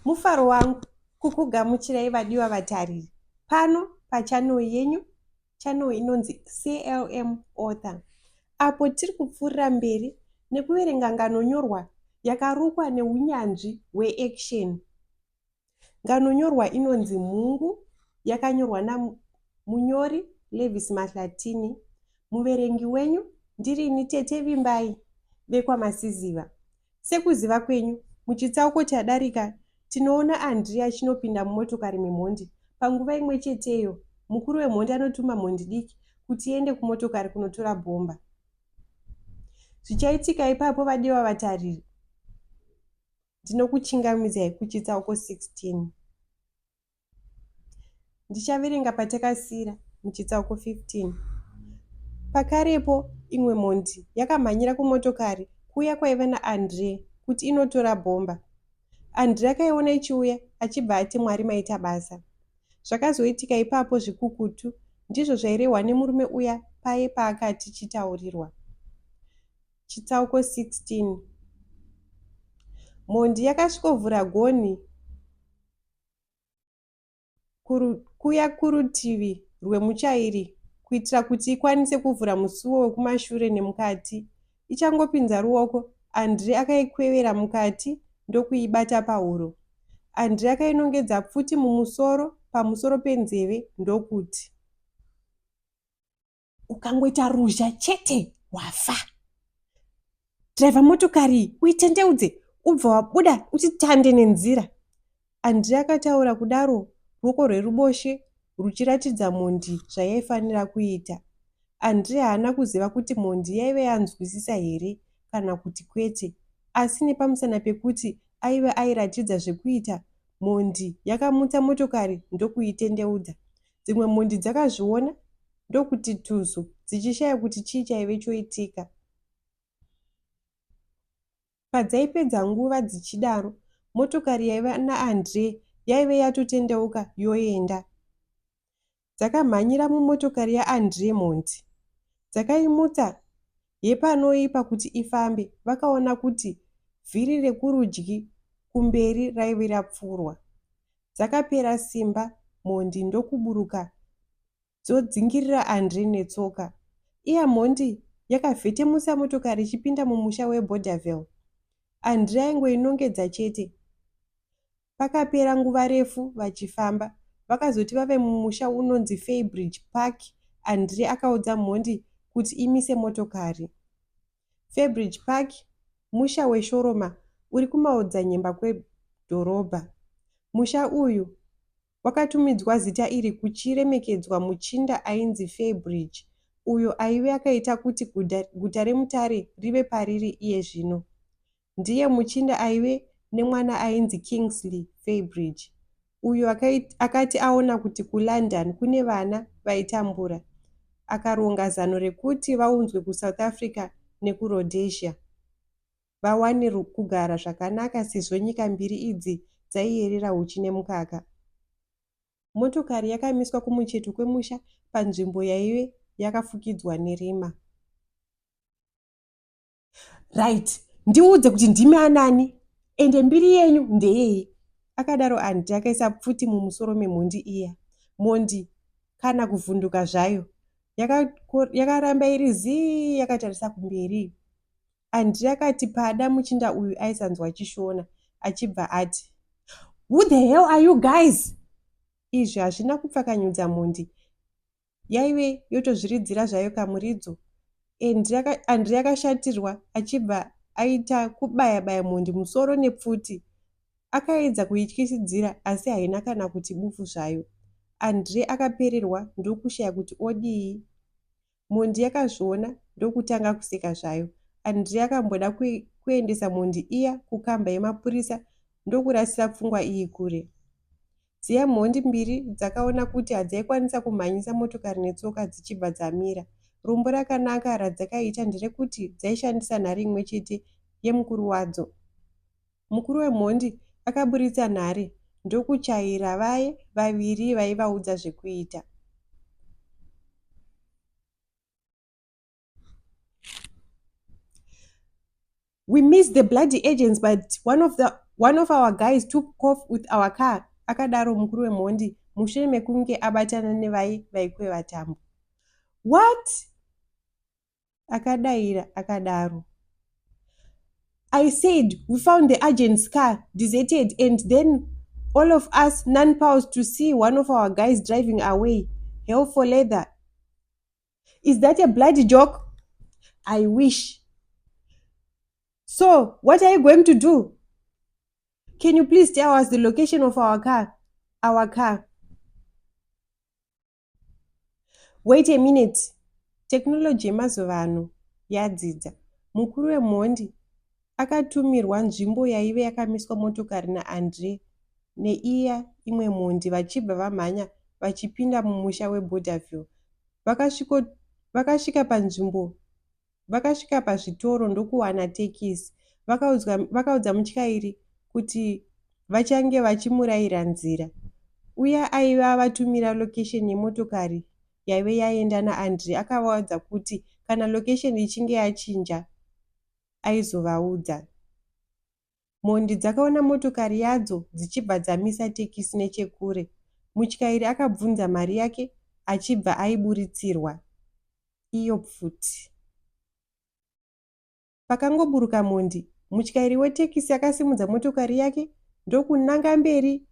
Mufaro wangu kukugamuchirai vadiwa vatariri pano pachannel yenyu, channel inonzi CLM Author, apo tiri kupfuurira mberi nekuverenga nganonyorwa yakarukwa neunyanzvi hweaction. Nganonyorwa inonzi Mhungu yakanyorwa namunyori Levis Mahlatini. Muverengi wenyu ndirini Tete Vimbai vekwaMasiziva. Sekuziva kwenyu, muchitsauko chadarika tinoona Andrea achinopinda mumotokari memhondi. Panguva imwe cheteyo, mukuru wemhondi anotuma mhondi diki kuti iende kumotokari kunotora bhomba. Zvichaitika ipapo vadiwa vatariri. Ndinokuchingamidzai kuchitsauko 16. Ndichaverenga patakasiira muchitsauko 15. Pakarepo imwe mhondi yakamhanyira kumotokari kuya kwaiva naAndre kuti inotora bhomba. Andre akaiona ichiuya achibva ati Mwari maita basa. Zvakazoitika ipapo zvikukutu ndizvo zvairehwa nemurume uya paye paakati chitaurirwa. Chitsauko 16 Mhondi yakasvikovhura gonhi kuya kurutivi rwemuchairi kuitira kuti ikwanise kuvhura musuwo wekumashure nemukati. Ichangopinza ruoko, Andre akaikwevera mukati ndokuibata pahuro. Andre akainongedza pfuti mumusoro pamusoro penzeve ndokuti. Ukangoita ruzha chete wafa. Driver motokari iyi uitendeudze ubva wabuda utitande nenzira. Andrea akataura kudaro ruoko rweruboshe ruchiratidza mhondi zvayaifanira kuita. Andrea haana kuziva kuti mhondi yaive yanzwisisa here kana kuti kwete asi nepamusana pekuti aive airatidza zvekuita mhondi yakamutsa motokari ndokuitendeudza. Dzimwe mhondi dzakazviona ndokuti tuzu dzichishaya kuti chii chaive choitika. Padzaipedza nguva dzichidaro, motokari yaiva naAndre yaive yatotendeuka yoenda. Dzakamhanyira mumotokari yaAndre mhondi. Dzakaimutsa yepanoipa kuti ifambe vakaona kuti vhiri rekurudyi kumberi raive rapfurwa. Dzakapera simba mhondi ndokuburuka dzodzingirira Andre netsoka. Iya mhondi yakavhetemutsa motokari ichipinda mumusha weBorderville. Andre aingoinongedza chete. Pakapera nguva refu vachifamba. Vakazoti vave mumusha unonzi Fairbridge Park, Andre akaudza mhondi kuti imise motokari. Fairbridge Park musha weshoroma uri kumaodzanyemba kwedhorobha. Musha uyu Wakatumidzwa zita iri kuchiremekedzwa muchinda ainzi Fairbridge uyo aive akaita kuti guta reMutare rive pariri iye zvino. Ndiye muchinda aive nemwana ainzi Kingsley Fairbridge uyo akati aona kuti kuLondon kune vana vaitambura akaronga zano rekuti vaunzwe kuSouth Africa nekuRhodesia. vawane kugara zvakanaka sezvo nyika mbiri idzi dzaiyerera huchi nemukaka. Motokari yakamiswa kumucheto kwemusha panzvimbo yaive yakafukidzwa nerima. Right, ndiudze kuti ndimi anani ende mbiri yenyu ndeyei? Akadaro Andy akaisa pfuti mumusoro memhondi iya. Mhondi kana kuvhunduka zvayo. Yakaramba iri zii yakatarisa kumberi. Andrea akati pada muchinda uyu aisanzwa chishona achibva ati Who the hell are you guys? Izvi hazvina kupfakanyudza mhondi yaive yotozviridzira zvayo kamuridzo. Andrea akashatirwa achibva aita kubaya baya mhondi musoro nepfuti. Akaedza kuityisidzira asi haina kana kuti bufu zvayo. Andrea akapererwa ndokushaya kuti odii. Mhondi yakazviona ndokutanga kuseka zvayo. Andrea akamboda kuendesa mhondi iya kukamba yemapurisa ndokurasira pfungwa iyi kure. Dziya mhondi mbiri dzakaona kuti hadzaikwanisa kumhanyisa motokari netsoka dzichibva dzamira. Rombo rakanaka radzakaita nderekuti dzaishandisa nhare imwe chete yemukuru wadzo. Mukuru wemhondi akaburitsa nhare ndokuchaira vaye vaviri vaivaudza zvekuita. We missed the bloody agents but one of, the, one of our guys took off with our car, akadaro mukuru wemhondi mushure mekunge abatana nevaye vaikweva tambo. What? Akadaira akadaro. I said we found the agent's car deserted and then all of us none paused to see one of our guys driving away. Hell for leather. Is that a bloody joke? I wish. So, what are you going to do? Can you please tell us the location of our car? Our car. Wait a minute. Technology yemazuva ano yadzidza. Mukuru wemhondi akatumirwa nzvimbo yaive yakamiswa motokari naAndre neiya imwe mhondi vachibva vamhanya vachipinda mumusha weBorderville. Vakasvika panzvimbo Vakasvika pazvitoro ndokuwana tekisi. Vakaudza mutyairi kuti vachange vachimuraira nzira. Uya aive avatumira location yemotokari yaive yaenda naAndre akavaudza kuti kana location ichinge yachinja aizovaudza. Mhondi dzakaona motokari yadzo dzichibva dzamisa tekisi nechekure. Mutyairi akabvunza mari yake achibva aiburitsirwa. Iyo pfuti. Pakangoburuka mhondi, mutyairi wetekisi akasimudza motokari yake ndokunanga mberi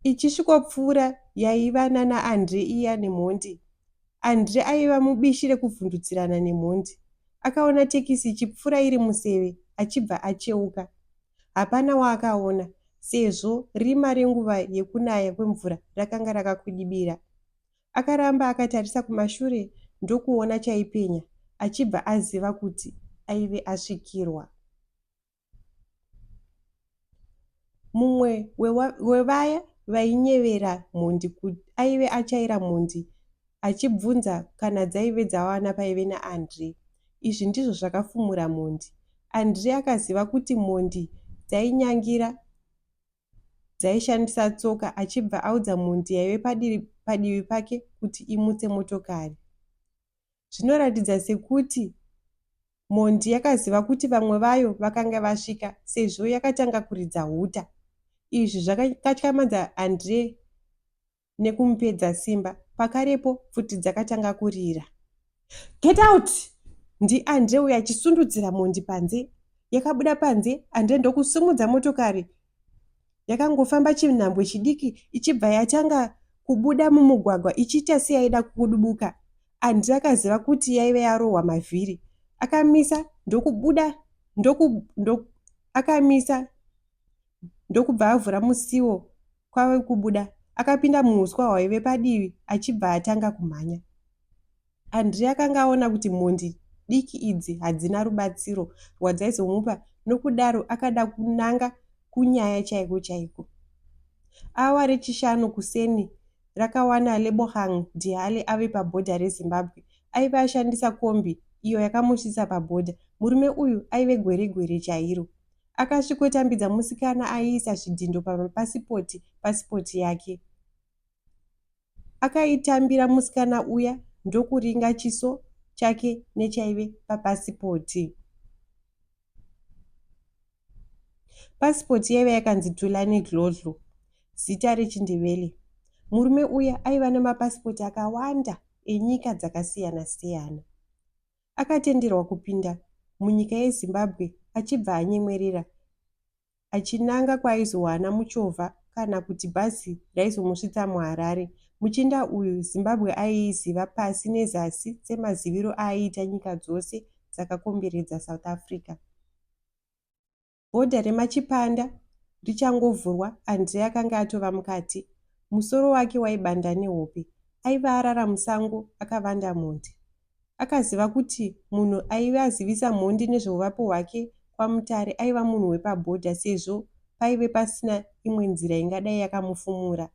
ichisvikopfuura yaiva nanaAndre iya nemhondi. Andre aiva mubishi rekuvhundutsirana nemhondi. Akaona tekisi ichipfuura iri museve achibva acheuka. Hapana waakaona sezvo rima renguva yekunaya kwemvura rakanga rakakwidibira. Akaramba akatarisa kumashure ndokuona chaipenya achibva aziva kuti aive asvikirwa. Mumwe wevaya vainyevera mhondi aive achaira mhondi achibvunza kana dzaive dzawana paive naAndre. Izvi ndizvo zvakafumura mhondi. Andre akaziva kuti mhondi dzainyangira dzaishandisa tsoka achibva audza mhondi yaive padivi pake kuti imutse motokari. Zvinoratidza sekuti mhondi yakaziva kuti vamwe vayo vakanga vasvika sezvo yakatanga kuridza huta. Izvi zvakakatyamadza Andre nekumupedza simba. Pakarepo pfuti dzakatanga kurira. Get out! NdiAndre uyo achisundudzira mhondi panze. Yakabuda panze, Andre ndokusimudza motokari Yakangofamba chinhambwe chidiki ichibva yatanga kubuda mumugwagwa ichiita seyaida kukudubuka. Andre akaziva kuti yaive yarohwa mavhiri. Akamisa ndokubuda ndoku, ndoku, akamisa ndokubva avhura musiwo kwave kubuda. Akapinda muhuswa hwaive padivi achibva atanga kumhanya. Andre akanga aona kuti mhondi diki idzi hadzina rubatsiro rwadzaizomupa nokudaro akada kunanga kunyaya chaiko chaiko. Awa reChishanu kuseni rakawana Lebogang Dihale ave pabhodha reZimbabwe. Aive ashandisa kombi iyo yakamusvitsa pabhodha. Murume uyu aive gweregwere chairo. Akasvikotambidza musikana aiisa zvidhindo pamapasipoti pasipoti yake. Akaitambira musikana uya ndokuringa chiso chake nechaive papasipoti. Pasipoti yaiva yakanzi Thulani Dlodlo, zita rechiNdebele. Murume uya aiva nemapasipoti akawanda enyika dzakasiyana-siyana. Akatenderwa kupinda munyika yeZimbabwe achibva anyemwerera achinanga kwaaizowana muchovha kana kuti bhazi raizomusvitsa muHarare. Muchinda uyu Zimbabwe aiiziva pasi nezasi semaziviro aaiita nyika dzose dzakakomberedza South Africa. Bhodha reMachipanda richangovhurwa, Andre akanga atova mukati. Musoro wake waibanda nehope. Aiva arara musango akavanda mhondi. Akaziva kuti munhu aive azivisa mhondi nezveuvapo hwake kwaMutare aiva munhu wepabhodha sezvo paive pasina imwe nzira ingadai yakamufumura.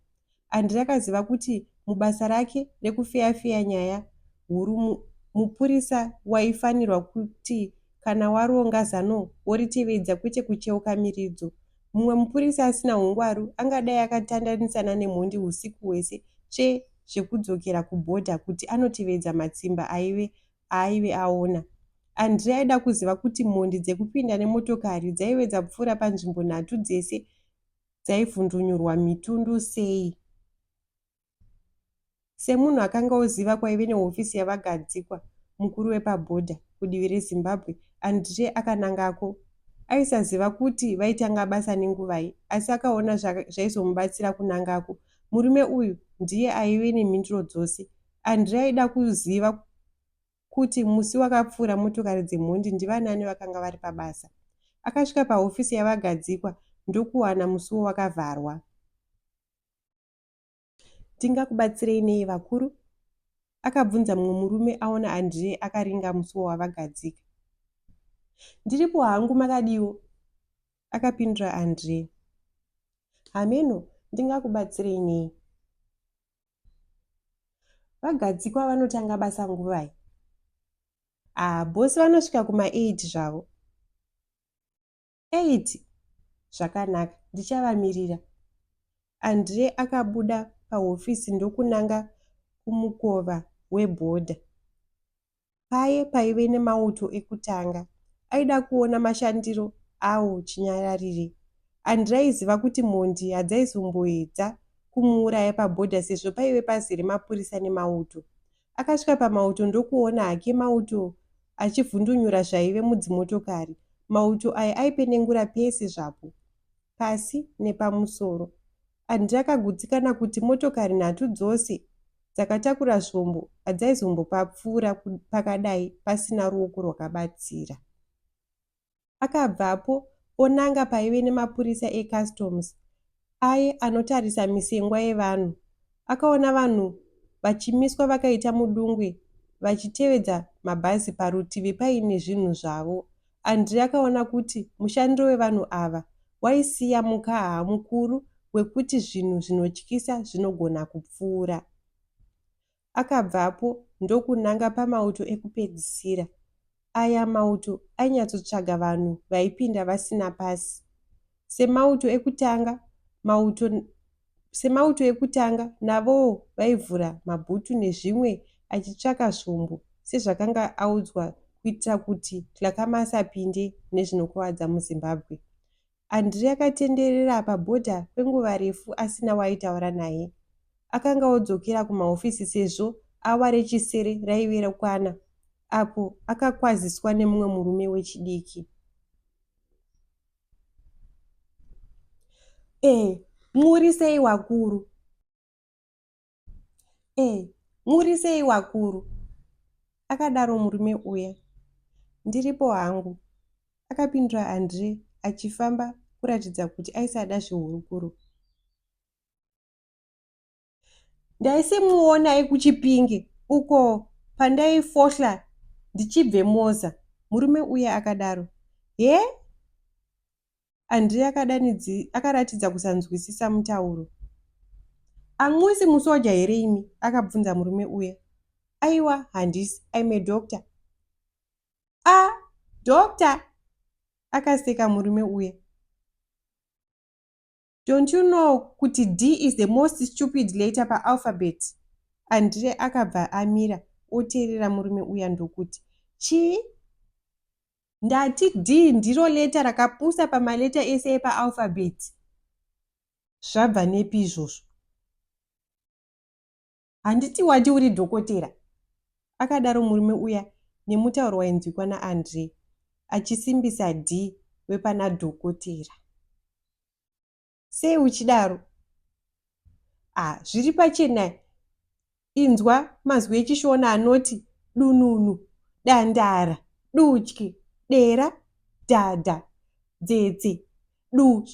Andre akaziva kuti mubasa rake rekufeya-feya nyaya huru mupurisa waifanirwa kuti kana waronga zano woritevedza kwete kucheuka miridzo. Mumwe mupurisa asina hungwaru angadai akatandanisana nemhondi husiku hwese tsve zvekudzokera kubhodha kuti anotevedza matsimba aive aaive aona. Andre aida kuziva kuti mhondi dzekupinda nemotokari dzaive dzapfuura panzvimbo nhatu dzese dzaivhundunyurwa mitundu sei. Semunhu akanga oziva kwaive nehofisi yaVaGadzikwa, mukuru wepabhodha, kudivi reZimbabwe, Andre akanangako. Aisaziva kuti vaitanga basa nenguvai, asi akaona zvaizomubatsira kunangako. Murume uyu ndiye aive nemhinduro dzose. Andre aida kuziva kuti musi wakapfuura motokari dzemhondi ndivanani vakanga vari pabasa. Akasvika pahofisi yaVaGadzikwa ndokuwana musuwo wakavharwa. Ndingakubatsirei nei vakuru? Akabvunza mumwe murume aona André akaringa musuwo waVaGadzika. Ndiripo hangu makadiwo? Akapindura André. Hameno, ndingakubatsirei nei? VaGadzikwa vanotanga basa nguvai? Ah, boss vanosvika kuma 8 zvavo. 8 zvakanaka ndichavamirira. Andre akabuda pahofisi ndokunanga kumukova webhodha. Paye paive nemauto ekutanga. Aida kuona mashandiro awo chinyararire. Andre aiziva kuti mhondi hadzaizomboedza kumuuraya pabhodha sezvo paive pazere mapurisa nemauto. Akasvika pamauto ndokuona hake mauto achivhundunyura zvaive mudzimotokari. Mauto aya aipenengura pese zvapo, pasi nepamusoro. André akagutsikana kuti motokari nhatu dzose dzakatakura zvombo hadzaizombopapfuura pakadai pasina ruoko rwakabatsira. Akabvapo onanga paive nemapurisa eCustoms aye anotarisa misengwa yevanhu. Akaona vanhu vachimiswa vakaita mudungwe vachitevedza mabhazi parutivi paine zvinhu zvavo. Andre akaona kuti mushandiro wevanhu ava waisiya mukaha mukuru wekuti zvinhu zvinotyisa zvinogona kupfuura. Akabvapo ndokunanga pamauto ekupedzisira. Aya mauto ainyatsotsvaga vanhu vaipinda vasina pasi. Semauto ekutanga, mauto semauto ekutanga navowo vaivhura mabhutu nezvimwe achitsvaka zvombo sezvakanga audzwa kuitira kuti Dhlakama asapinde nezvinokuvadza muZimbabwe. André akatenderera pabhodha kwenguva refu asina waaitaura naye. Akanga odzokera kumahofisi sezvo awa rechisere raive rakwana apo akakwaziswa nemumwe murume wechidiki. Eh, muri sei wakuru? Eh, muri sei wakuru? Akadaro murume uya. Ndiripo hangu, akapindura Andre achifamba kuratidza kuti aisada zvehurukuro. Ndaisimuonai kuChipinge uko pandaifohla ndichibve Moza, murume uya akadaro. Hee? Andrea akaratidza kusanzwisisa mutauro. Hamusi musoja here imi? akabvunza murume uya. Aiwa handisi, I'm a doctor. Ah, doctor? akaseka murume uya. Don't you know kuti D is the most stupid letter paalphabet? Andrea akabva amira oteerera murume uya ndokuti, Chii? Ndati D ndiro leta rakapusa pamaleta ese epaalphabet. Zvabva nepi izvozvo? Handiti wati uri dhokotera? Akadaro murume uya nemutauro wainzwikwa naAndre, achisimbisa D wepana dhokotera. Sei uchidaro? Ah, zviri pachena inzwa mazwi echiShona anoti dununu, dandara, dutye, dera, dhadha, dzetse, du.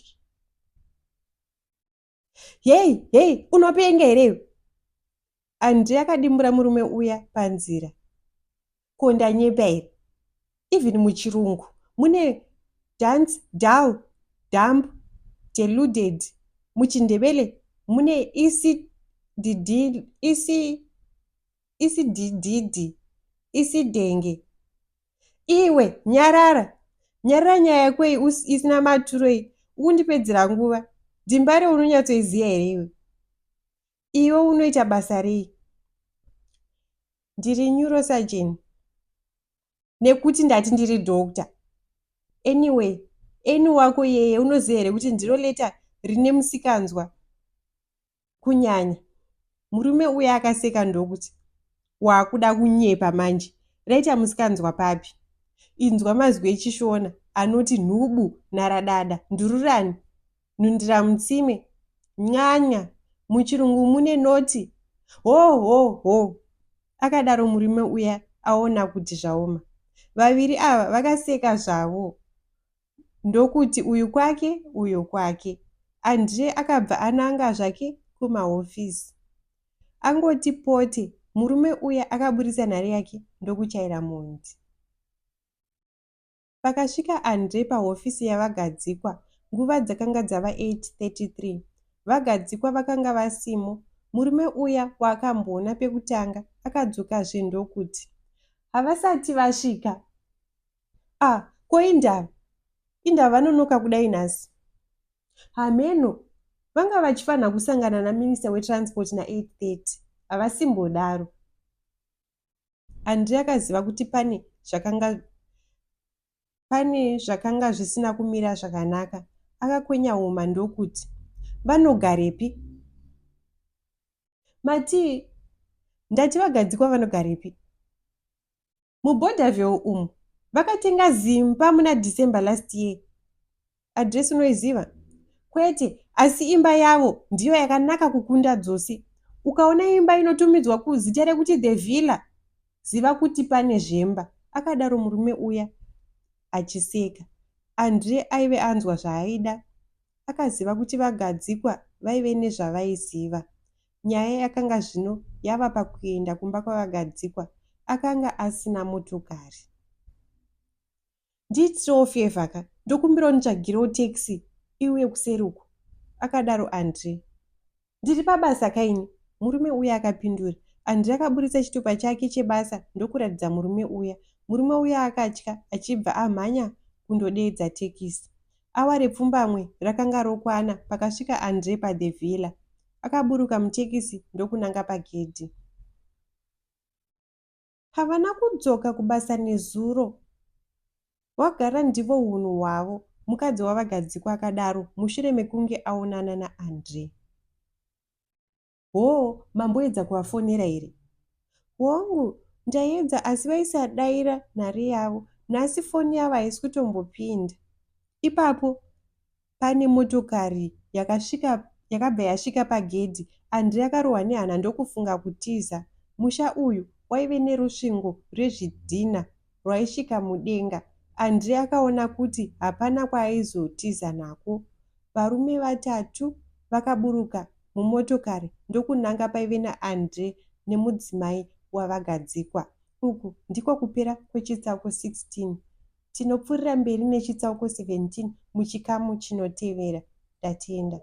Heyi, heyi, unopenga here iwe? Andre akadimbura murume uya panzira. Ko ndanyepa here? Even muchirungu mune dance, dull, dumb, deluded. MuchiNdebele mune isiddd, isi, isidididi, isidenge. Iwe nyarara, nyarara nyaya yako iyi isina maturo iyi. Ukundipedzera nguva. Dhimbare unonyatsoiziva here iwe? Iwe unoita basa rei? Ndiri neurosurgeon. Nekuti ndati ndiri doctor. Anyway, Annie wako iyeye unoziva here kuti ndiro letter rine musikanzwa kunyanya? Murume uya akaseka ndokuti, Wakuda kunyepa manje, raita musikanzwa papi? Inzwa mazwi echiShona anoti nhubu, nharadada, ndururani, nhundiramutsime, nyanya, muchirungu mune noti, ho ho ho, akadaro murume uya aona kuti zvaoma. Vaviri ava vakaseka zvavo ndokuti uyu kwake uyo kwake. Andre akabva ananga zvake kumahofisi. Angoti pote, murume uya akaburitsa nhare yake ndokuchaira mhondi. Pakasvika Andre pahofisi yaVaGadzikwa, nguva dzakanga dzava 8:33. VaGadzikwa vakanga vasimo. Murume uya waakamboona pekutanga akadzokazve ndokuti, Havasati vasvika. Ah, ko indava? Indava vanonoka kudai nhasi? Hameno, vanga vachifanha kusangana naMinister weTransport na 8:30. Havasimbodaro. Andre akaziva kuti pane zvakanga pane zvakanga zvisina kumira zvakanaka. Akakwenya huma ndokuti, Vanogarepi? Matii? Ndati vagadzikwa vanogarepi? MuBorderville umu. Vakatenga zimba muna December last year. Address unoiziva? Kwete, asi imba yavo ndiyo yakanaka kukunda dzose. Ukaona imba inotumidzwa kuzita rekuti The Villa, ziva kuti pane zvemba, akadaro murume uya achiseka. Andre aive anzwa zvaaida. Akaziva kuti VaGadzikwa vaive nezvavaiziva. Nyaya yakanga zvino yava pakuenda kumba kwaVaGadzikwa. Akanga asina motokari. Ndiitirewo favour ka, ndokumbira unditsvagirewo taxi iuye kuseri uko, akadaro Andre. Ndiri pabasa ka ini, murume uya akapindura. Andre akaburitsa chitupa chake chebasa ndokuratidza murume uya. Murume uya akatya achibva amhanya kundodeedza tekisi. Awa repfumbamwe rakanga rokwana pakasvika Andre paThe Villa. Akaburuka mutekisi ndokunanga pagedhi. Havana kudzoka kubasa nezuro. Wagara ndivo hunhu hwavo, mukadzi waVaGadzikwa akadaro mushure mekunge aonana naAndre. Hoo, mamboedza kuvafonera here? Hongu, ndaedza asi vaisadaira nhare yavo. Nhasi foni yavo haisi kutombopinda. Ipapo Pane motokari yakasvika yakabva yasvika pagedhi. Andre akarohwa nehana ndokufunga kutiza. Musha uyu waive nerusvingo rwezvidhina rwaisvika mudenga. Andre akaona kuti hapana kwaaizotiza nako. Varume vatatu vakaburuka mumotokari ndokunanga paive naAndre nemudzimai waVaGadzikwa. Uku ndiko kupera kwechitsauko 16. Tinopfuurira mberi nechitsauko 17 muchikamu chinotevera. Ndatenda.